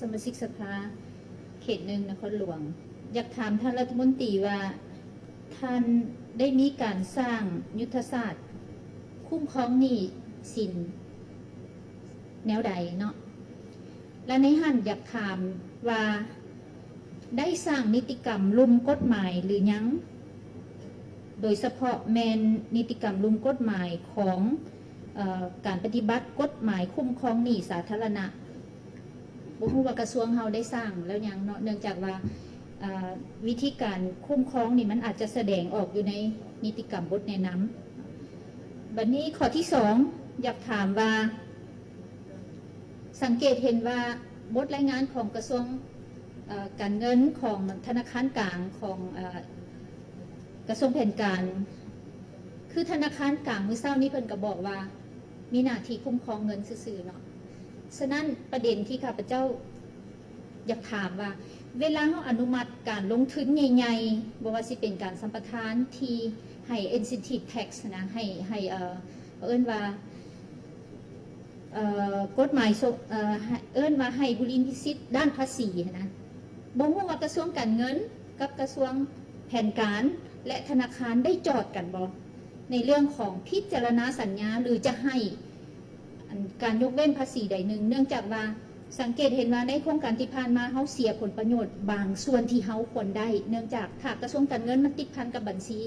ສະມາຊິກສະພາເຂດໜຶ່ງນະຄອນຫຼວງ ຢາກຖາມທ່ານລັດຖະມົນຕີວ່າ ທ່ານໄດ້ມີການສ້າງຍຸດທະສາດຄຸ້ມຄອງໜີ້ສິນແນວໃດເນາະ? ແລະ ໃນຫັ້ນຢາກຖາມວ່າ ໄດ້ສ້າງນິຕິກຳລຸ່ມກົດໝາຍຫຼືຍັງ? ໂດຍສະເພາະແມ່ນນິຕິກຳລຸ່ມກົດໝາຍຂອງ ເອີ ການປະຕິບັດກົດໝາຍຄຸ້ມຄອງໜີ້ສາທາລະນະ. ບໍ່ຮູ້ວ່າກະຊວງເຮົາໄດ້ສ້າງແລ້ວຍັງເນາະ ເນື່ອງຈາກວ່າ ເອີ ວິທີການຄຸ້ມຄອງນີ້ມັນອາດຈະສະແດງອອກຢູ່ໃນນິຕິກຳບົດແນະນຳ. ບັດນີ້ຂໍ້ທີສອງ ຢາກຖາມວ່າ ສັງເກດເຫັນວ່າບົດລາຍງານຂອງກະຊວງ ເອີ ການເງິນ ຂອງທະນາຄານກາງ ຂອງ ເອີ ກະຊວງແຜນການ ຄືທະນາຄານກາງມື້ເຊົ້ານີ້ເພິ່ນກະບອກວ່າ ມີໜ້າທີ່ຄຸ້ມຄອງເງິນຊື່ໆເນາະ. ສະນັ້ນປະເດັນທີ່ຂ້າພະເຈົ້າຢາກຖາມວ່າ ເວລາເຮົາອະນຸມັດການລົງທຶນໃຫຍ່ໆ ບໍ່ວ່າຊິເປັນການສຳປະທານທີ່ໃຫ້ incentive tax ນະ ໃຫ້ ໃຫ້ ເອີ ເຂົາເອີ້ນວ່າ ເອີ ກົດໝາຍ ເອີ ເອີ້ນວ່າໃຫ້ບຸລິມະສິດດ້ານພາສີຫັ້ນນະ ບໍ່ຮູ້ວ່າກະຊວງການເງິນກັບກະຊວງແຜນການ ແລະ ທະນາຄານໄດ້ຈອດກັນບໍ່ ໃນເລື່ອງຂອງພິຈາລະນາສັນຍາ ຫຼື ຈະໃຫ້ ອັນ ການຍົກເວັ້ນພາສີໃດໜຶ່ງ ເນື່ອງຈາກວ່າສັງເກດເຫັນວ່າໃນໂຄງການທີ່ຜ່ານມາ ເຮົາເສຍຜົນປະໂຫຍດບາງສ່ວນທີ່ເຮົາຄວນໄດ້ ເນື່ອງຈາກຖ້າກະຊວງການເງິນມັນຕິດພັນກັບບັນຊີ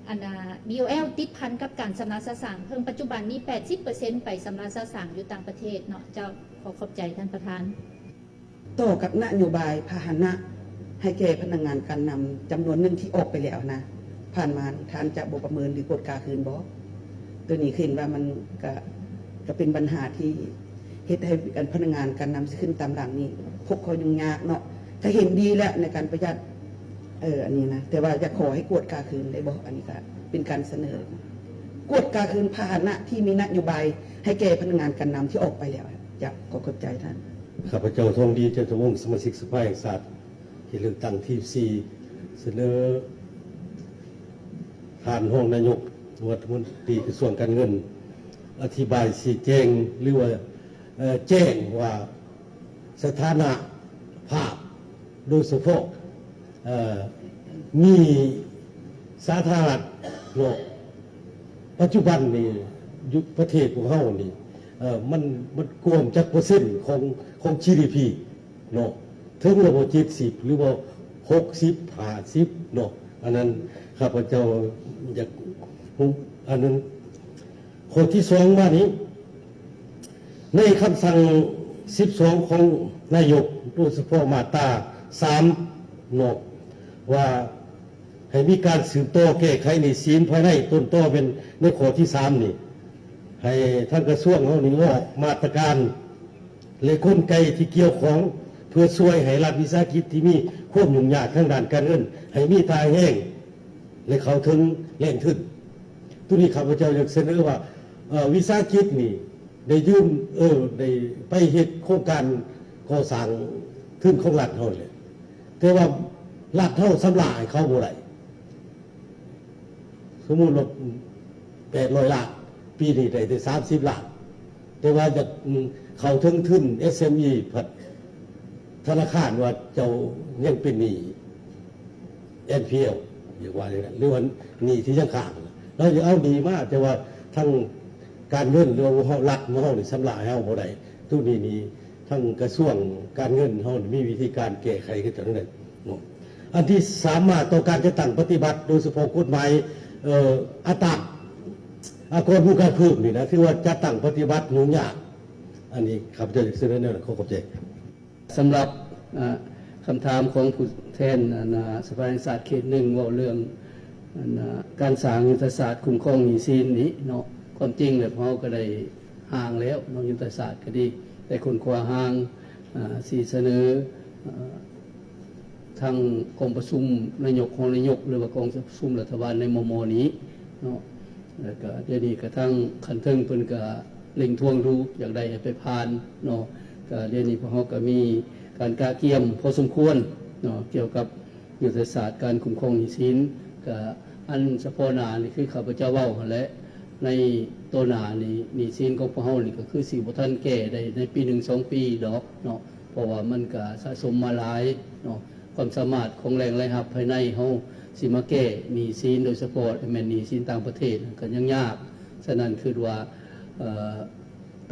ອັນ ອາ ບີໂອແອລ ຕິດພັນກັບການຊຳລະສະສາງ ເຊິ່ງປັດຈຸບັນນີ້ ແປດສິບເປີເຊັນ ໄປຊຳລະສະສາງຢູ່ຕ່າງປະເທດເນາະ. ເຈົ້າ ຂໍຂອບໃຈທ່ານປະທານ. ຕໍ່ກັບນະໂຍບາຍພາຫະນະໃຫ້ແກ່ພະນັກງານການນຳຈຳນວນໜຶ່ງທີ່ອອກໄປແລ້ວນະ ຜ່ານມານີ້ທ່ານຈະບໍ່ປະເມີນ ຫຼື ກວດກາຄືນບໍ່? ໂຕນີ້ເຫັນວ່າມັນກະ ກະເປັນບັນຫາທີ່ເຮັດໃຫ້ ອັນ ພະນັກງານການນຳທີ່ຂຶ້ນຕາມຫຼັງນີ້ ພົບຂໍ້ຫຍຸ້ງຍາກເນາະ. ກະເຫັນດີແລ້ວໃນການປະຢັດ ເອີ ອັນນີ້ນະ ແຕ່ວ່າຢາກຂໍໃຫ້ກວດກາຄືນໄດ້ບໍ່? ອັນນີ້ກະເປັນການສະເໜີ ກວດກາຄືນພາຫະນະທີ່ມີນະໂຍບາຍໃຫ້ແກ່ພະນັກງານການນຳທີ່ອອກໄປແລ້ວ. ເຈົ້າ ຂໍຂອບໃຈທ່ານ. ຂ້າພະເຈົ້າ ທອງດີ ເຈັດທະວົງ ສະມາຊິກສະພາແຫ່ງຊາດ ເຂດເລືອກຕັ້ງທີສິບສີ່ ສະເໜີທ່ານຮອງນາຍົກລັດຖະມົນຕີກະຊວງການເງິນ ອະທິບາຍຊີ້ແຈງ ຫຼືວ່າ ເອີ ແຈ້ງວ່າສະຖານະພາບ ໂດຍສະເພາະ ເອີ ໜີ້ສາທາລະນະເນາະ ປັດຈຸບັນນີ້ຢູ່ປະເທດພວກເຮົານີ້ ເອີ ມັນ ມັນກວມຈັກເປີເຊັນຂອງ ຂອງຈີດີພີເນາະ ເຖິງລະບໍ່ເຈັດສິບ ຫຼືວ່າຫົກສິບ ຫ້າສິບເນາະ. ອັນນັ້ນຂ້າພະເຈົ້າຢາກຮູ້ ອັນນັ້ນ ຂໍ້ທີສອງມານີ້ ໃນຄຳສັ່ງສິບສອງຂອງນາຍົກ ໂດຍສະເພາະມາດຕາສາມເນາະ ວ່າໃຫ້ມີການສືບຕໍ່ແກ້ໄຂໜີ້ສິນພາຍໃນ ຕົ້ນຕໍແມ່ນໃນຂໍ້ທີສາມນີ້ ໃຫ້ທາງກະຊວງເຮົານີ້ອອກມາດຕະການ ແລະ ກົນໄກທີ່ກ່ຽວຂ້ອງ ເພື່ອຊ່ວຍໃຫ້ລັດວິສາຫະກິດທີ່ມີຄວາມຫຍຸ້ງຍາກທາງດ້ານການເງິນ ໃຫ້ມີທ່າແຮງ ແລະ ເຂົ້າເຖິງແຫຼ່ງທຶນ. ໂຕນີ້ຂ້າພະເຈົ້າຢາກສະເໜີວ່າ ເອີ ວິສາຫະກິດນີ້ໄດ້ຢືມ ເອີ ໄດ້ໄປເຮັດໂຄງການກໍ່ສ້າງທຶນຂອງລັດເຮົາແຫຼະ ແຕ່ວ່າລັດເຮົາຊຳລະໃຫ້ເຂົາບໍ່ໄດ້. ສົມມຸດວ່າແປດຮ້ອຍລ້ານ ປີນີ້ໄດ້ແຕ່ສາມສິບລ້ານ ແຕ່ວ່າຢາກ ເຂົ້າເຖິງທຶນ ເອັສເອັມອີ ພັດທະນາຄານວ່າເຈົ້າຍັງເປັນໜີ້ ເອັນພີແອລ ຢາກວ່າຢ່າງນັ້ນ ຫຼືວ່າໜີ້ທີ່ຍັງຄ້າງ ລາວຢາກເອົາໜີ້ມາ ແຕ່ວ່າທາງການເງິນ ຫຼືວ່າເຮົາ ລັດເຮົານີ້ຊຳລະໃຫ້ເຮົາບໍ່ໄດ້. ໂຕນີ້ນີ້ ທາງກະຊວງການເງິນເຮົານີ້ມີວິທີການແກ້ໄຂຄືຈັ່ງໃດເນາະ? ອັນທີສາມ ມາຕໍ່ການຈັດຕັ້ງປະຕິບັດ ໂດຍສະເພາະກົດໝາຍ ເອີ ອັດຕາອາກອນມູນຄ່າເພີ່ມນີ້ນະ ຖືວ່າຈັດຕັ້ງປະຕິບັດຫຍຸ້ງຍາກ. ອັນນີ້ຂ້າພະເຈົ້າຢາກສະເໜີແນວນັ້ນ ຂໍຂອບໃຈ. ສຳລັບ ເອີ ຄຳຖາມຂອງຜູ້ແທນ ອັນ ສະພາແຫ່ງຊາດເຂດໜຶ່ງ ເວົ້າເລື່ອງ ອັນ ການສ້າງຍຸດທະສາດຄຸ້ມຄອງໜີ້ສິນນີ້ເນາະ, ຄວາມຈິງແລ້ວພວກເຮົາກໍໄດ້ຮ່າງແລ້ວເນາະ, ຍຸດທະສາດກໍດີ ໄດ້ຄົ້ນຄວ້າຮ່າງ ອາ ຊິສະເໜີ ອາ ທາງກອງປະຊຸມນາຍົກ ຮອງນາຍົກ ຫຼືວ່າກອງປະຊຸມລັດຖະບານໃນມໍ່ໆນີ້ເນາະ. ແລ້ວກະດຽວນີ້ກະທາງຂັ້ນເທິງເພິ່ນກະເລັ່ງທວງຢູ່ ຢາກໄດ້ໃຫ້ໄປຜ່ານເນາະ. ກະດຽວນີ້ພວກເຮົາກະມີການກະກຽມພໍສົມຄວນເນາະ ກ່ຽວກັບ ຍຸດທະສາດການຄຸ້ມຄອງໜີ້ສິນ ກະອັນສະເພາະໜ້ານີ້ຄືຂ້າພະເຈົ້າເວົ້າຫັ້ນແຫຼະ, ໃນຕໍ່ໜ້ານີ້ ໜີ້ສິນຂອງພວກເຮົານີ້ກະຄືຊິບໍ່ທັນແກ້ໄດ້ໃນປີໜຶ່ງສອງປີດອກເນາະ. ເພາະວ່າມັນກະສະສົມມາຫຼາຍເນາະ, ຄວາມສາມາດຂອງແຫຼ່ງລາຍຮັບພາຍໃນເຮົາຊິມາແກ້ໜີ້ສິນ ໂດຍສະເພາະແມ່ນໜີ້ສິນຕ່າງປະເທດ ກະຍັງຍາກ. ສະນັ້ນຄິດວ່າ ເອີ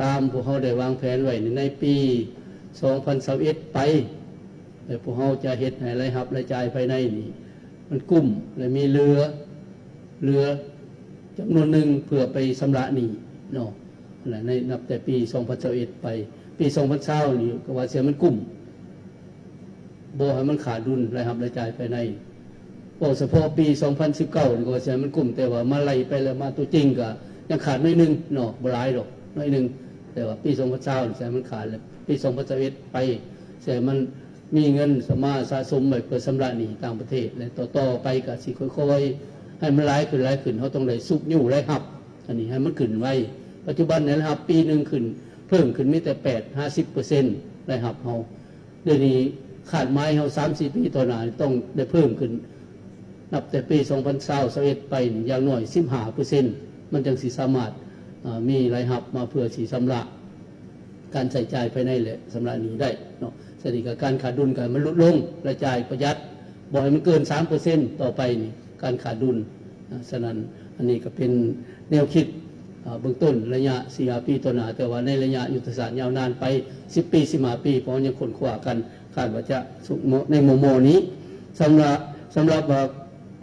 ຕາມພວກເຮົາໄດ້ວາງແຜນໄວ້ໃນປີສອງພັນຊາວເອັດໄປ ແລະ ພວກເຮົາຈະເຮັດໃຫ້ລາຍຮັບລາຍຈ່າຍພາຍໃນນີ້ ມັນກຸ້ມ ແລະ ມີເຫຼືອ ເຫຼືອຈຳນວນໜຶ່ງເພື່ອໄປຊຳລະໜີ້ເນາະ. ອັນນັ້ນໃນນັບແຕ່ປີສອງພັນຊາວເອັດໄປ ປີສອງພັນຊາວນີ້ກໍວ່າຊິໃຫ້ມັນກຸ້ມ ບໍ່ໃຫ້ມັນຂາດດຸນລາຍຮັບລາຍຈ່າຍພາຍໃນ. ເວົ້າສະເພາະປີສອງພັນສິບເກົ້ານີ້ກໍວ່າຊິໃຫ້ມັນກຸ້ມ ແຕ່ວ່າມາໄລ່ໄປແລ້ວມາຕົວຈິງກໍຍັງຂາດໜ້ອຍໜຶ່ງເນາະ ບໍ່ຫຼາຍດອກ ໜ້ອຍໜຶ່ງ. ແຕ່ວ່າປີສອງພັນຊາວນີ້ຊິໃຫ້ມັນຂາດ ແລະ ປີສອງພັນຊາວເອັດໄປ ຊິໃຫ້ມັນ ມີເງິນສາມາດສະສົມໄວ້ເພື່ອຊຳລະໜີ້ຕ່າງປະເທດ ແລະ ຕໍ່ໆໄປກໍຊິຄ່ອຍໆໃຫ້ມັນຫຼາຍຂຶ້ນ ຫຼາຍຂຶ້ນ. ເຮົາຕ້ອງໄດ້ຊຸກຍູ້ລາຍຮັບ ອັນນີ້ໃຫ້ມັນຂຶ້ນໄວ. ປັດຈຸບັນນີ້ລາຍຮັບປີໜຶ່ງຂຶ້ນ ເພີ່ມຂຶ້ນມີແຕ່ແປດຫາສິບເປີເຊັນ ລາຍຮັບເຮົາ. ດຽວນີ້ຄາດໝາຍເຮົາສາມສີ່ປີຕໍ່ໜ້າຕ້ອງໄດ້ເພີ່ມຂຶ້ນ ນັບແຕ່ປີສອງພັນຊາວ ຊາວເອັດໄປນີ້ ຢ່າງໜ້ອຍສິບຫ້າເປີເຊັນ ມັນຈັ່ງຊິສາມາດ ເອີ ມີລາຍຮັບມາເພື່ອຊິຊຳລະ ການໃຊ້ຈ່າຍພາຍໃນ ແລະ ຊຳລະໜີ້ໄດ້ເນາະ. ສະນັ້ນກໍການຂາດດຸນກໍໃຫ້ມັນຫຼຸດລົງ ລາຍຈ່າຍປະຢັດ ບໍ່ໃຫ້ມັນເກີນສາມເປີເຊັນຕໍ່ໄປນີ້ ການຂາດດຸນ. ອາ ສະນັ້ນ ອັນນີ້ກໍເປັນແນວຄິດ ອາ ເບື້ອງຕົ້ນໄລຍະສີ່ຫ້າປີຕໍ່ໜ້າ, ແຕ່ວ່າໃນໄລຍະຍຸດທະສາດຍາວນານໄປສິບປີ ສິບຫ້າປີ ເພາະຍັງຄົ້ນຄວ້າກັນ ຄາດວ່າຈະສຸກເໝາະໃນມໍ່ໆນີ້. ສຳລັບ ສຳລັບວ່າ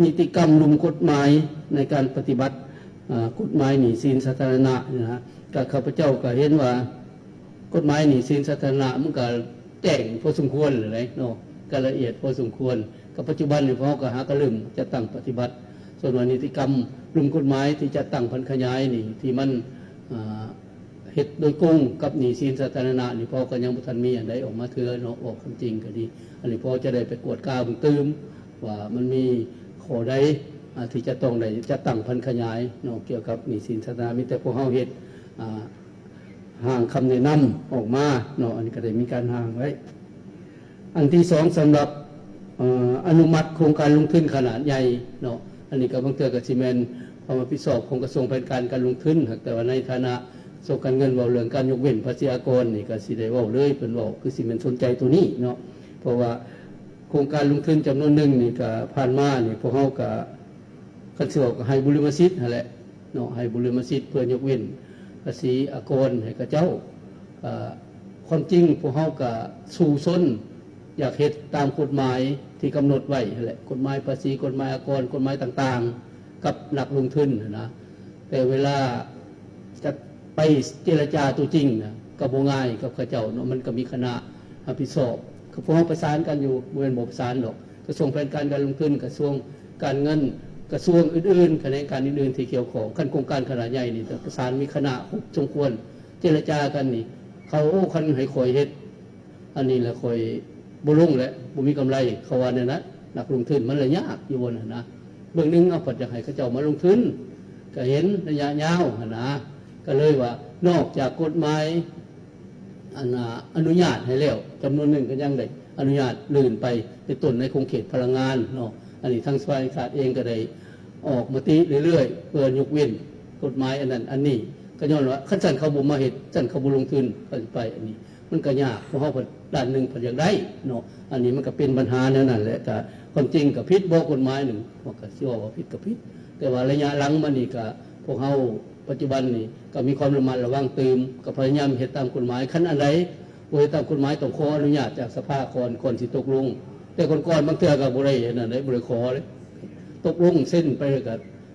ນິຕິກຳລຸ່ມກົດໝາຍໃນການປະຕິບັດ ອາ ກົດໝາຍໜີ້ສິນສາທາລະນະນີ້ນະ ກໍຂ້າພະເຈົ້າກໍເຫັນວ່າ ກົດໝາຍໜີ້ສິນສາທາລະນະມັນກໍແຈ້ງພໍສົມຄວນແລ້ວເນາະ, ກໍລະອຽດພໍສົມຄວນ. ກໍປັດຈຸບັນນີ້ພວກເຮົາກໍຫາກໍເລີ່ມຈັດຕັ້ງປະຕິບັດ. ສ່ວນວ່ານິຕິກຳລຸ່ມກົດໝາຍທີ່ຈັດຕັ້ງຜັນຂະຫຍາຍນີ້ ທີ່ມັນ ອາ ເຮັດໂດຍກົງກັບໜີ້ສິນສາທາລະນະນີ້ ພວກເຮົາກໍຍັງບໍ່ທັນມີອັນໃດອອກມາເທື່ອເນາະ, ເວົ້າຄວາມຈິງກໍດີ. ອັນນີ້ພວກເຮົາຈະໄດ້ໄປກວດກາເບິ່ງຕື່ມວ່າມັນມີຂໍ້ໃດ ອາ ທີ່ຈະຕ້ອງໄດ້ຈັດຕັ້ງຜັນຂະຫຍາຍເນາະ ກ່ຽວກັບໜີ້ສິນສາທາລະນະ. ມີແຕ່ພວກເຮົາເຮັດ ອາ ຮ່າງຄຳແນະນຳອອກມາເນາະ, ອັນນີ້ກໍໄດ້ມີການຮ່າງໄວ້. ອັນທີສອງ ສຳລັບ ເອີ ອະນຸມັດໂຄງການລົງທຶນຂະໜາດໃຫຍ່ເນາະ, ອັນນີ້ກໍບາງເທື່ອກໍຊິແມ່ນຄວາມຮັບຜິດຊອບຂອງກະຊວງແຜນການການລົງທຶນ. ຫາກແຕ່ວ່າໃນຖານະກະຊວງການເງິນ ເວົ້າເລື່ອງການຍົກເວັ້ນພາສີອາກອນນີ້ ກໍຊິໄດ້ເວົ້າເລີຍ, ເພິ່ນເວົ້າຄືຊິແມ່ນສົນໃຈໂຕນີ້ເນາະ, ເພາະວ່າໂຄງການລົງທຶນຈຳນວນໜຶ່ງນີ້ ກໍຜ່ານມານີ້ ພວກເຮົາກໍ ຄັນຊິເວົ້າກໍໃຫ້ບຸລິມະສິດຫັ້ນແຫຼະເນາະ, ໃຫ້ບຸລິມະສິດເພື່ອຍົກເວັ້ນພາສີອາກອນໃຫ້ເຂົາເຈົ້າ. ອາ ຄວາມຈິງພວກເຮົາກໍສູ້ຊົນ ຢາກເຮັດຕາມກົດໝາຍທີ່ກຳນົດໄວ້ຫັ້ນແຫຼະ, ກົດໝາຍພາສີ, ກົດໝາຍອາກອນ, ກົດໝາຍຕ່າງໆ ກັບນັກລົງທຶນຫັ້ນນະ. ແຕ່ເວລາຈະໄປເຈລະຈາຕົວຈິງນະ ກໍບໍ່ງ່າຍກັບເຂົາເຈົ້າເນາະ, ມັນກໍມີຄະນະຮັບຜິດຊອບ. ກໍພວກເຮົາປະສານກັນຢູ່, ບໍ່ແມ່ນບໍ່ປະສານດອກ. ກະຊວງແຜນການການລົງທຶນ, ກະຊວງການເງິນ, ກະຊວງອື່ນໆ, ຂະແໜງການອື່ນໆທີ່ກ່ຽວຂ້ອງ. ຄັນໂຄງການຂະໜາດໃຫຍ່ນີ້ ຕ້ອງປະສານ, ມີຄະນະຄົບສົມຄວນ, ເຈລະຈາກັນນີ້. ເຂົາ ໂອ້ ຄັນໃຫ້ຂ້ອຍເຮັດອັນນີ້ລະ ຂ້ອຍບໍ່ລົງແຫຼະ, ບໍ່ມີກຳໄລ, ເຂົາວ່າແນວນັ້ນ. ນັກລົງທຶນມັນລະຍາກຢູ່ບ່ອນຫັ້ນນະ. ເບື້ອງໜຶ່ງເອົາພັດຢາກໃຫ້ເຂົາເຈົ້າມາລົງທຶນ, ກະເຫັນໄລຍະຍາວຫັ້ນນະ, ກະເລີຍວ່ານອກຈາກກົດໝາຍ ອັນ ອະນຸຍາດໃຫ້ແລ້ວຈຳນວນໜຶ່ງ ກໍຍັງໄດ້ອະນຸຍາດລື່ນໄປ, ເປັນຕົ້ນໃນຂົງເຂດພະລັງງານເນາະ. ອັນນີ້ທາງສະພາແຫ່ງຊາດເອງກໍໄດ້ອອກມະຕິເລື້ອຍໆ ເພື່ອຍົກເວັ້ນກົດໝາຍອັນນັ້ນອັນນີ້, ກໍຍ້ອນວ່າຄັນຊັ້ນເຂົາບໍ່ມາເຮັດ, ຊັ້ນເຂົາບໍ່ລົງທຶນ, ເຂົາຊິໄປ. ອັນນີ້ມັນກໍຍາກ, ພວກເຮົາພັດດ້ານໜຶ່ງພັດຢາກໄດ້ເນາະ. ອັນນີ້ມັນກໍເປັນບັນຫາແນວນັ້ນແຫຼະ. ກໍຄວາມຈິງກໍຜິດບໍ ກົດໝາຍນີ້? ເຮົາກໍຊິເວົ້າວ່າຜິດກໍຜິດ, ແຕ່ວ່າໄລຍະຫຼັງມານີ້ ກໍພວກເຮົາ ປັດຈຸບັນນີ້ກໍມີຄວາມລະມັດລະວັງຕື່ມ, ກໍພະຍາຍາມເຮັດຕາມກົດໝາຍ. ຄັນອັນໃດບໍ່ເຮັດຕາມກົດໝາຍ ຕ້ອງຂໍອະນຸຍາດຈາກສະພາກ່ອນ, ກ່ອນຊິຕົກລົງ. ແຕ່ກ່ອນໆ ບາງເທື່ອກໍບໍ່ໄດ້ອັນນັ້ນເດ້, ບໍ່ໄດ້ຂໍເດ້, ຕົກລົງເຊັນໄປ ແລ້ວກໍ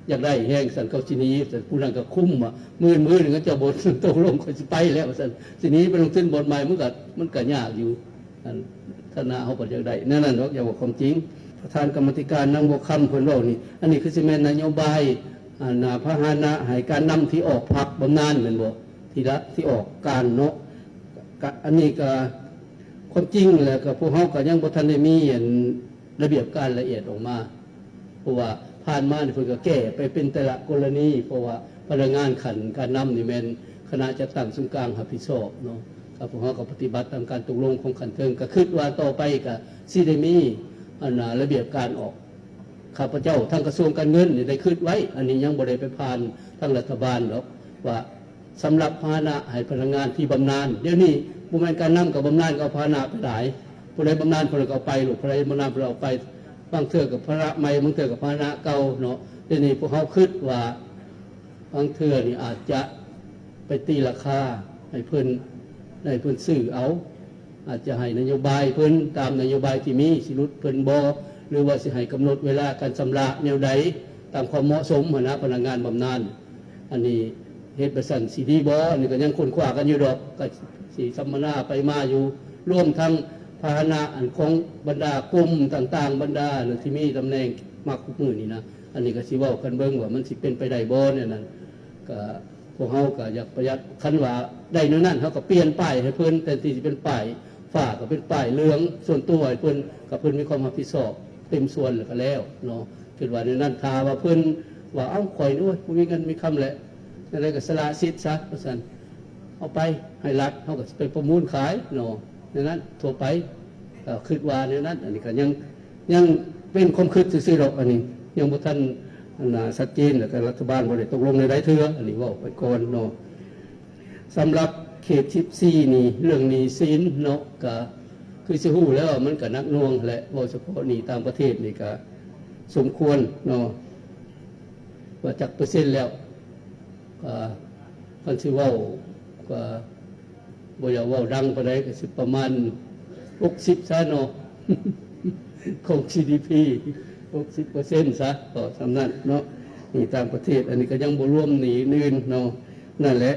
ຢາກໄດ້ແຮງ, ຊັ້ນເຂົາຊິໜີ, ຜູ້ນັ້ນກໍຄຸມວ່າ ມື້ ມື້ໜຶ່ງເຂົາເຈົ້າບໍ່ຕົກລົງ ຂ້ອຍຊິໄປແລ້ວ ວ່າຊັ້ນ, ຊິໜີໄປລົງທຶນບ່ອນໃໝ່. ມັນກໍ ມັນກໍຍາກຢູ່. ອັນ ຖານະເຮົາກໍຢາກໄດ້ແນວນັ້ນດອກ, ຢ່າເວົ້າຄວາມຈິງ. ປະທານກຳມາທິການນາງບົວຄຳເພິ່ນເວົ້ານີ້, ອັນນີ້ຄືຊິແມ່ນນະໂຍບາຍ ອັນ ພາຫະນະໃຫ້ການນຳທີ່ອອກພັກບຳນານແມ່ນບໍ່? ທີ່ລະ ທີ່ອອກການເນາະ. ກະ ອັນນີ້ກະ ຄວາມຈິງແລ້ວກະ ພວກເຮົາກະຍັງບໍ່ທັນໄດ້ມີ ອັນ ລະບຽບການລະອຽດອອກມາ. ເພາະວ່າຜ່ານມານີ້ເພິ່ນກໍແກ້ໄປເປັນແຕ່ລະກໍລະນີ, ເພາະວ່າພະນັກງານຂັ້ນການນຳນີ້ແມ່ນຄະນະຈັດຕັ້ງສູນກາງຮັບຜິດຊອບເນາະ. ກໍພວກເຮົາກໍປະຕິບັດຕາມການຕົກລົງຂອງຂັ້ນເທິງ, ກໍຄິດວ່າຕໍ່ໄປກໍຊິໄດ້ມີ ອັນ ລະບຽບການອອກ. ຂ້າພະເຈົ້າທາງກະຊວງການເງິນນີ້ໄດ້ຄິດໄວ້, ອັນນີ້ຍັງບໍ່ໄດ້ໄປຜ່ານທາງລັດຖະບານດອກ ວ່າ ສຳລັບພາຫະນະໃຫ້ພະນັກງານທີ່ບຳນານ. ດຽວນີ້ບໍ່ແມ່ນການນຳກັບບຳນານ ກໍເອົາພາຫະນະໄປຫຼາຍ. ຜູ້ໃດບຳນານ ຜູ້ນັ້ນກໍເອົາໄປໂລດ, ຜູ້ໃດບຳນານ ຜູ້ນັ້ນເອົາໄປ. ບາງເທື່ອກໍພາຫະນະໃໝ່, ບາງເທື່ອກໍພາຫະນະເກົ່າເນາະ. ດຽວນີ້ພວກເຮົາຄິດວ່າ ບາງເທື່ອນີ້ອາດຈະໄປຕີລາຄາໃຫ້ເພິ່ນ ໃຫ້ເພິ່ນຊື້ເອົາ. ອາດຈະໃຫ້ນະໂຍບາຍເພິ່ນ ຕາມນະໂຍບາຍທີ່ມີ ຊິຫຼຸດເພິ່ນບໍ່ ຫຼືວ່າຊິໃຫ້ກຳນົດເວລາການຊຳລະແນວໃດ ຕາມຄວາມເໝາະສົມຫັ້ນນະ ພະນັກງານບຳນານ. ອັນນີ້ເຮັດແບບຊັ້ນຊິດີບໍ່? ອັນນີ້ກໍຍັງຄົ້ນຄວ້າກັນຢູ່ດອກ, ກໍຊິສຳມະນາໄປມາຢູ່, ລວມທັງພາຫະນະອັນຂອງບັນດາກົມຕ່າງໆ, ບັນດາທີ່ມີຕຳແໜ່ງມາຄຸມື້ນີ້ນະ. ອັນນີ້ກໍຊິເວົ້າກັນເບິ່ງວ່າມັນຊິເປັນໄປໄດ້ບໍ່ແນວນັ້ນ. ກໍ ພວກເຮົາກໍຢາກປະຢັດ, ຄັນວ່າໄດ້ແນວນັ້ນ ເຮົາກໍປ່ຽນປ້າຍໃຫ້ເພິ່ນ, ແທນທີ່ຊິເປັນປ້າຍຟ້າ ກໍເປັນປ້າຍເຫຼືອງສ່ວນຕົວໃຫ້ເພິ່ນ, ກໍເພິ່ນມີຄວາມຮັບຜິດຊອບເຕັມສ່ວນແລ້ວກໍແລ້ວເນາະ. ຄິດວ່າແນວນັ້ນ, ຖ້າວ່າເພິ່ນວ່າ ເອົ້າ ຂ້ອຍນີ້ ໂອ້ຍ ບໍ່ມີເງິນມີຄຳແຫຼະ, ຈັ່ງໃດກໍສະຫຼະສິດຊະ ວ່າຊັ້ນ, ເອົາໄປໃຫ້ລັດ, ເຮົາກໍຊິໄປປະມູນຂາຍເນາະ. ແນວນັ້ນທົ່ວໄປ ກໍຄິດວ່າແນວນັ້ນ. ອັນນີ້ກໍຍັງ ຍັງເປັນຄວາມຄິດຊື່ໆດອກ, ອັນນີ້ຍັງບໍ່ທັນ ອັນນ່າ ຊັດເຈນ ແລ້ວກໍລັດຖະບານບໍ່ໄດ້ຕົກລົງໃນໃດເທື່ອ. ອັນນີ້ເວົ້າໄປກ່ອນເນາະ. ສຳລັບເຂດສິບສີ່ນີ້ ເລື່ອງໜີ້ສິນເນາະ ກໍຄືຊິຮູ້ແລ້ວວ່າມັນກໍໜັກໜ່ວງແຫຼະ, ເວົ້າສະເພາະໜີ້ຕ່າງປະເທດນີ້ກໍສົມຄວນເນາະ, ວ່າຈັກເປີເຊັນແລ້ວ. ກໍຄັນຊິເວົ້າ ກໍບໍ່ຢາກເວົ້າດັງປານໃດ, ກໍຊິປະມານຫົກສິບຊະເນາະ ຂອງ ຈີດີພີ ຫົກສິບເປີເຊັນຊະ, ກໍສ່ຳນັ້ນເນາະ. ໜີ້ຕ່າງປະເທດ, ອັນນີ້ກໍຍັງບໍ່ລວມໜີ້ອື່ນເນາະ. ນັ້ນແຫຼະ,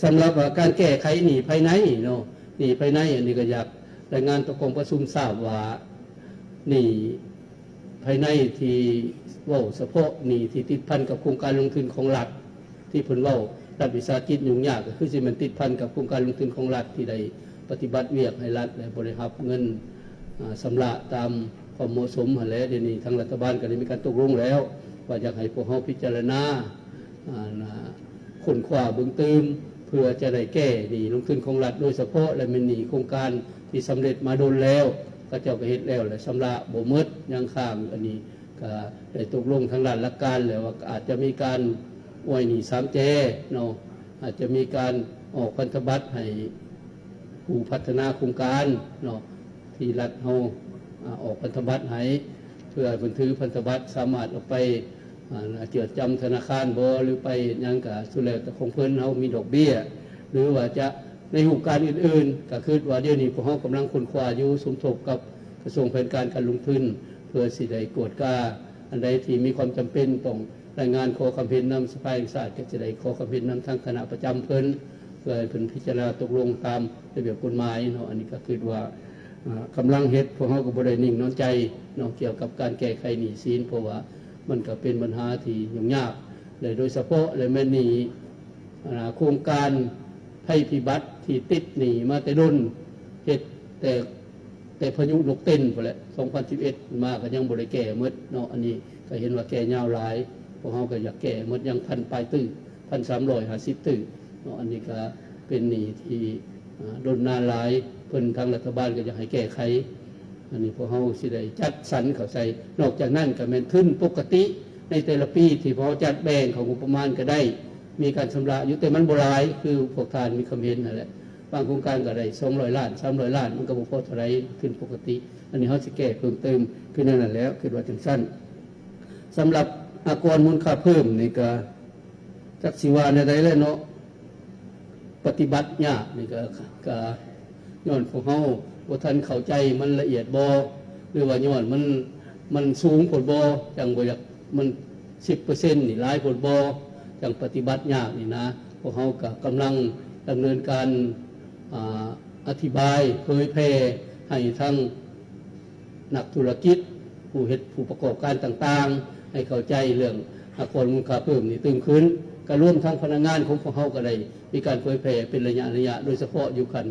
ສຳລັບວ່າການແກ້ໄຂໜີ້ພາຍໃນເນາະ, ໜີ້ພາຍໃນ ອັນນີ້ກໍຢາກລາຍງານຕໍ່ກອງປະຊຸມຊາບວ່າ ໜີ້ ພາຍໃນທີ່ເວົ້າສະເພາະໜີ້ທີ່ຕິດພັນກັບໂຄງການລົງທຶນຂອງລັດ ທີ່ເພິ່ນເວົ້າ ລັດວິສາຫະກິດຫຍຸ້ງຍາກ ກໍຄືຊິແມ່ນຕິດພັນກັບໂຄງການລົງທຶນຂອງລັດ ທີ່ໄດ້ປະຕິບັດວຽກໃຫ້ລັດ ແລະ ບໍ່ໄດ້ຮັບເງິນ ອາ ຊຳລະຕາມຄວາມເໝາະສົມຫັ້ນແຫຼະ. ດຽວນີ້ທາງລັດຖະບານກໍໄດ້ມີການຕົກລົງແລ້ວ ວ່າຢາກໃຫ້ພວກເຮົາພິຈາລະນາ ອາ ຄົ້ນຄວ້າເບິ່ງຕື່ມ ເພື່ອຈະໄດ້ແກ້ໜີ້ລົງທຶນຂອງລັດໂດຍສະເພາະ ແລະ ແມ່ນໜີ້ໂຄງການທີ່ສຳເລັດມາດົນແລ້ວ, ເຂົາເຈົ້າກໍເຮັດແລ້ວ ແລະ ຊຳລະບໍ່ໝົດ ຍັງຄ້າງ. ອັນນີ້ກໍໄດ້ຕົກລົງທາງດ້ານຫຼັກການແລ້ວວ່າ ອາດຈະມີການອວຍໜີ້ສາມແຈເນາະ, ອາດຈະມີການອອກພັນທະບັດໃຫ້ຜູ້ພັດທະນາໂຄງການເນາະ ທີ່ລັດເຮົາ ອາ ອອກພັນທະບັດໃຫ້ ເພື່ອໃຫ້ເພິ່ນຖືພັນທະບັດ ສາມາດເອົາໄປ ອາ ເຈື່ອຈຳທະນາຄານບໍ່ ຫຼືໄປຫຍັງກະສຸດແລ້ວແຕ່ຂອງເພິ່ນ, ເຮົາມີດອກເບ້ຍ ຫຼືວ່າຈະໃນຮູບການອື່ນໆ. ກະຄິດວ່າດຽວນີ້ພວກເຮົາກຳລັງຄົ້ນຄວ້າຢູ່ ສົມທົບກັບກະຊວງແຜນການການລົງທຶນ ເພື່ອຊິໄດ້ກວດກາ ອັນໃດທີ່ມີຄວາມຈຳເປັນຕ້ອງລາຍງານຂໍຄຳເຫັນນຳສະພາແຫ່ງຊາດ ກະຈະໄດ້ຂໍຄຳເຫັນນຳທາງຄະນະປະຈຳເພິ່ນ ເພື່ອໃຫ້ເພິ່ນພິຈາລະນາຕົກລົງຕາມລະບຽບກົດໝາຍເນາະ. ອັນນີ້ກະຄິດວ່າ ອາ ກຳລັງເຮັດ, ພວກເຮົາກໍບໍ່ໄດ້ນິ່ງນອນໃຈເນາະ ກ່ຽວກັບການແກ້ໄຂໜີ້ສິນ ເພາະວ່າມັນກໍເປັນບັນຫາທີ່ຫຍຸ້ງຍາກ ແລະ ໂດຍສະເພາະ ແລະ ແມ່ນໜີ້ ອາ ໂຄງການໄພພິບັດທີ່ຕິດໜີ້ມາແຕ່ດົນ, ເຮັດແຕ່ ແຕ່ພາຍຸນົກເຕັນພຸ້ນແຫຼະ ສອງພັນສິບເອັດມາກໍຍັງບໍ່ໄດ້ແກ້ໝົດເນາະ. ອັນນີ້ກໍເຫັນວ່າແກ່ຍາວຫຼາຍ, ພວກເຮົາກໍຢາກແກ້ໝົດ ຍັງພັນປາຍຕື້ ພັນສາມຮ້ອຍຫ້າສິບຕື້ເນາະ. ອັນນີ້ກໍເປັນໜີ້ທີ່ ອາ ດົນນານຫຼາຍ, ເພິ່ນທາງລັດຖະບານກໍຢາກໃຫ້ແກ້ໄຂ. ອັນນີ້ພວກເຮົາຊິໄດ້ຈັດສັນເຂົ້າໃສ່. ນອກຈາກນັ້ນກໍແມ່ນທຶນປົກກະຕິໃນແຕ່ລະປີທີ່ພວກເຮົາຈັດແບ່ງເຂົ້າງົບປະມານກໍໄດ້ ມີການຊຳລະຢູ່, ແຕ່ມັນບໍ່ຫຼາຍ ຄືພວກທ່ານມີຄຳເຫັນຫັ້ນແຫຼະ. ບາງໂຄງການກໍໄດ້ສອງຮ້ອຍລ້ານ ສາມຮ້ອຍລ້ານ ມັນກໍບໍ່ພໍເທົ່າໃດ ທຶນປົກກະຕິ. ອັນນີ້ເຮົາຊິແກ້ເພີ່ມເຕີມຂຶ້ນໃນນັ້ນແຫຼະ ຄິດວ່າຈັ່ງຊັ້ນ. ສຳລັບອາກອນມູນຄ່າເພີ່ມນີ້ກໍ ຈັກຊິວ່າແນວໃດແຫຼະເນາະ, ປະຕິບັດຍາກນີ້ກໍ ກໍຍ້ອນພວກເຮົາບໍ່ທັນເຂົ້າໃຈມັນລະອຽດບໍ່ ຫຼືວ່າຍ້ອນມັນ ມັນສູງໂພດບໍ່ ຈັ່ງບໍ່ຢາກ ມັນສິບເປີເຊັນນີ້ຫຼາຍໂພດບໍ່ ຈັ່ງປະຕິບັດຍາກນີ້ນະ. ພວກເຮົາກໍກຳລັງດຳເນີນການ ອາ ອະທິບາຍເຜີຍແຜ່ໃຫ້ທັງ ນັກທຸລະກິດ, ຜູ້ເຮັດ, ຜູ້ປະກອບການຕ່າງໆ ໃຫ້ເຂົ້າໃຈເລື່ອງອາກອນມູນຄ່າເພີ່ມນີ້ຕື່ມຂຶ້ນ, ກະລວມທັງພະນັກງານຂອງພວກເຮົາກໍໄດ້ມີການເຜີຍແຜ່ເປັນໄລຍະໆ ໂດຍສະເພາະຢູ່ຂັ້ນ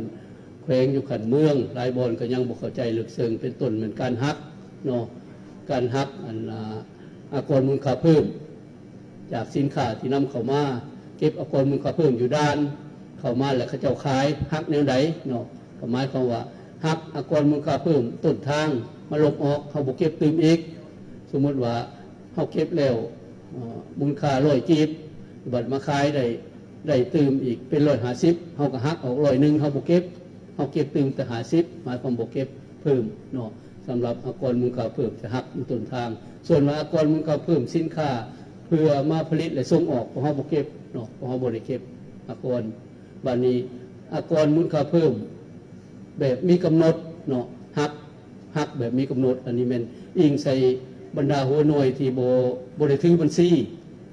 ແຂວງ, ຢູ່ຂັ້ນເມືອງ, ຫຼາຍບ່ອນກໍຍັງບໍ່ເຂົ້າໃຈເລິກເຊິ່ງ, ເປັນຕົ້ນແມ່ນການຫັກເນາະ, ການຫັກ ອັນ ອາ ອາກອນມູນຄ່າເພີ່ມ ຈາກສິນຄ້າທີ່ນຳເຂົ້າມາ, ເກັບອາກອນມູນຄ່າເພີ່ມຢູ່ດ່ານ ເຂົ້າມາແລ້ວເຂົາເຈົ້າຂາຍ ຫັກແນວໃດເນາະ, ກໍໝາຍຄວາມວ່າຫັກອາກອນມູນຄ່າເພີ່ມຕົ້ນທາງມາລົບອອກ, ເຮົາບໍ່ເກັບຕື່ມອີກ. ສົມມຸດວ່າເຮົາເກັບແລ້ວ ເອີ ມູນຄ່າຮ້ອຍກີບ, ບັດມາຂາຍໄດ້ ໄດ້ຕື່ມອີກເປັນຮ້ອຍຫ້າສິບ ເຮົາກໍຫັກອອກຮ້ອຍໜຶ່ງ ເຮົາບໍ່ເກັບ ເຮົາເກັບຕື່ມແຕ່ຫ້າສິບ ໝາຍຄວາມບໍ່ເກັບເພີ່ມເນາະ. ສຳລັບອາກອນມູນຄ່າເພີ່ມຈະຫັກຢູ່ຕົ້ນທາງ. ສ່ວນວ່າອາກອນມູນຄ່າເພີ່ມສິນຄ້າເພື່ອມາຜະລິດ ແລະ ສົ່ງອອກ ພວກເຮົາບໍ່ເກັບເນາະ ພວກເຮົາບໍ່ໄດ້ເກັບອາກອນ. ບາດນີ້ອາກອນມູນຄ່າເພີ່ມແບບມີກຳນົດເນາະ ຫັກ ຫັກແບບມີກຳນົດ ອັນນີ້ແມ່ນອີງໃສ່ບັນດາຫົວໜ່ວຍທີ່ບໍ່ ບໍ່ໄດ້ຖືບັນຊີ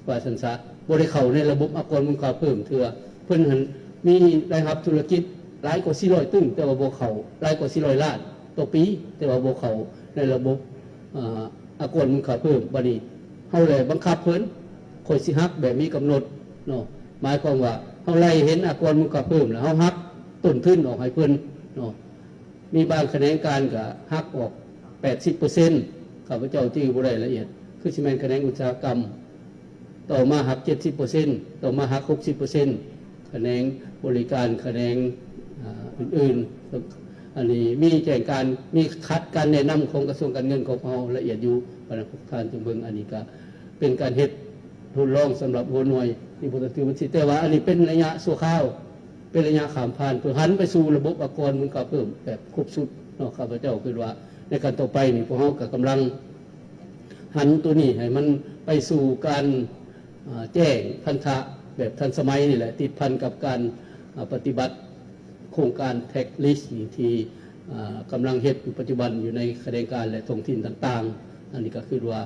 ວ່າຊັ້ນຊະ ບໍ່ໄດ້ເຂົ້າໃນລະບົບອາກອນມູນຄ່າເພີ່ມເທື່ອ. ເພິ່ນຫັ້ນມີລາຍຮັບທຸລະກິດຫຼາຍກວ່າສີ່ຮ້ອຍຕື້ ແຕ່ວ່າບໍ່ເຂົ້າ ຫຼາຍກວ່າສີ່ຮ້ອຍລ້ານຕໍ່ປີ ແຕ່ວ່າບໍ່ເຂົ້າໃນລະບົບ ອາ ອາກອນມູນຄ່າເພີ່ມ. ບາດນີ້ເຮົາແຫຼະບັງຄັບເພິ່ນ ຂ້ອຍຊິຫັກແບບມີກຳນົດເນາະ ໝາຍຄວາມວ່າເຮົາໄລ່ເຫັນອາກອນມູນຄ່າເພີ່ມ ແລ້ວເຮົາຫັກຕົ້ນທຶນອອກໃຫ້ເພິ່ນເນາະ. ມີບາງຂະແໜງການກໍຫັກອອກແປດສິບເປີເຊັນ ຂ້າພະເຈົ້າຈື່ບໍ່ໄດ້ລະອຽດ ຄືຊິແມ່ນຂະແໜງອຸດສາຫະກຳ ຕໍ່ມາຫັກເຈັດສິບເປີເຊັນ ຕໍ່ມາຫັກຫົກສິບເປີເຊັນ ຂະແໜງບໍລິການ ຂະແໜງ ອາ ອື່ນໆ. ອັນນີ້ມີແຈ້ງການ ມີຂັດການແນະນຳຂອງກະຊວງການເງິນຂອງເຮົາລະອຽດຢູ່. ບັດນັ້ນພວກທ່ານຈົ່ງເບິ່ງ ອັນນີ້ກະເປັນການເຮັດທົດລອງສຳລັບຫົວໜ່ວຍທີ່ບໍ່ໄດ້ຖືບັນຊີ ແຕ່ວ່າອັນນີ້ເປັນໄລຍະຊົ່ວຄາວ ເປັນໄລຍະຂ້າມຜ່ານ ເພື່ອຫັນໄປສູ່ລະບົບອາກອນມູນຄ່າເພີ່ມແບບຄົບຊຸດເນາະ. ຂ້າພະເຈົ້າຄິດວ່າໃນຂັ້ນຕໍ່ໄປນີ້ ພວກເຮົາກໍກຳລັງຫັນໂຕນີ້ໃຫ້ມັນໄປສູ່ການ ອາ ແຈ້ງພັນທະແບບທັນສະໄໝນີ້ແຫຼະ ຕິດພັນກັບການ ອາ ປະຕິບັດໂຄງການ tax list ນີ້ທີ່ ອາ ກຳລັງເຮັດຢູ່ປັດຈຸບັນຢູ່ໃນຂະແໜງການ ແລະ ທ້ອງຖິ່ນຕ່າງໆ. ອັນນີ້ກໍຄິດວ່າ